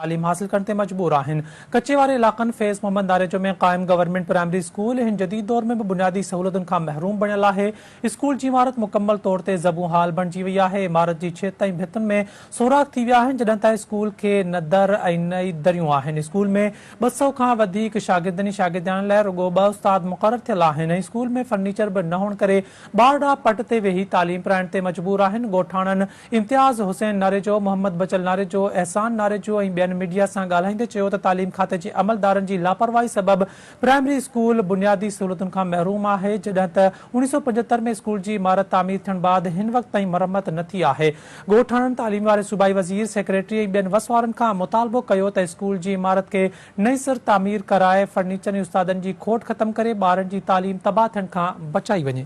تعليم حاصل ڪرڻ تي مجبور آهن. ڪچي واري علائقن فيض محمد ناريجو ۾ قائم گورنمينٽ پرائمري اسڪول هن جديد دور ۾ به بنيادي سهولتن کان محروم بڻيل آهي. اسڪول جي عمارت مڪمل طور تي زبون حال بڻجي وئي آهي. عمارت جي ڇت ۽ ڀتن ۾ سوراخ ٿي ويا آهن جڏهن ته اسڪول کي نه در ۽ نه ئي دريون آهن. اسڪول ۾ 200 کان وڌيڪ شاگردن ۽ شاگردياڻين لاء رڳو ٻه استاد مقرر ٿيل آهن ۽ اسڪول ۾ فرنيچر به نه هئڻ ڪري ٻارڙا پٽ تي ويهي تعليم پرائڻ تي مجبور آهن. ڳوٺاڻن امتياز حسين ناريجو، محمد بچل ناريجو، احسان ناريجو ۽ ٻين ميڊيا سان ڳالهائيندي چيو ته تعليم کاتي جي عملدارن جي لاپرواهي سبب پرائمري اسڪول بنيادي سهولتن کان محروم آهي جڏهن ته 1975 ۾ اسڪول جي عمارت تعمير ٿيڻ بعد هن وقت تائين مرمت نه ٿي آهي ڳوٺاڻن تعليم واري صوبائي وزير، سيڪريٽري ۽ ٻين وس وارن کان مطالبو ڪيو ته اسڪول جي عمارت کي نئين سر تعمير ڪرائي فرنيچر ۽ استادن جي کوٽ ختم ڪري ٻارن جي تعليم تباهه ٿيڻ کان بچائي وڃي.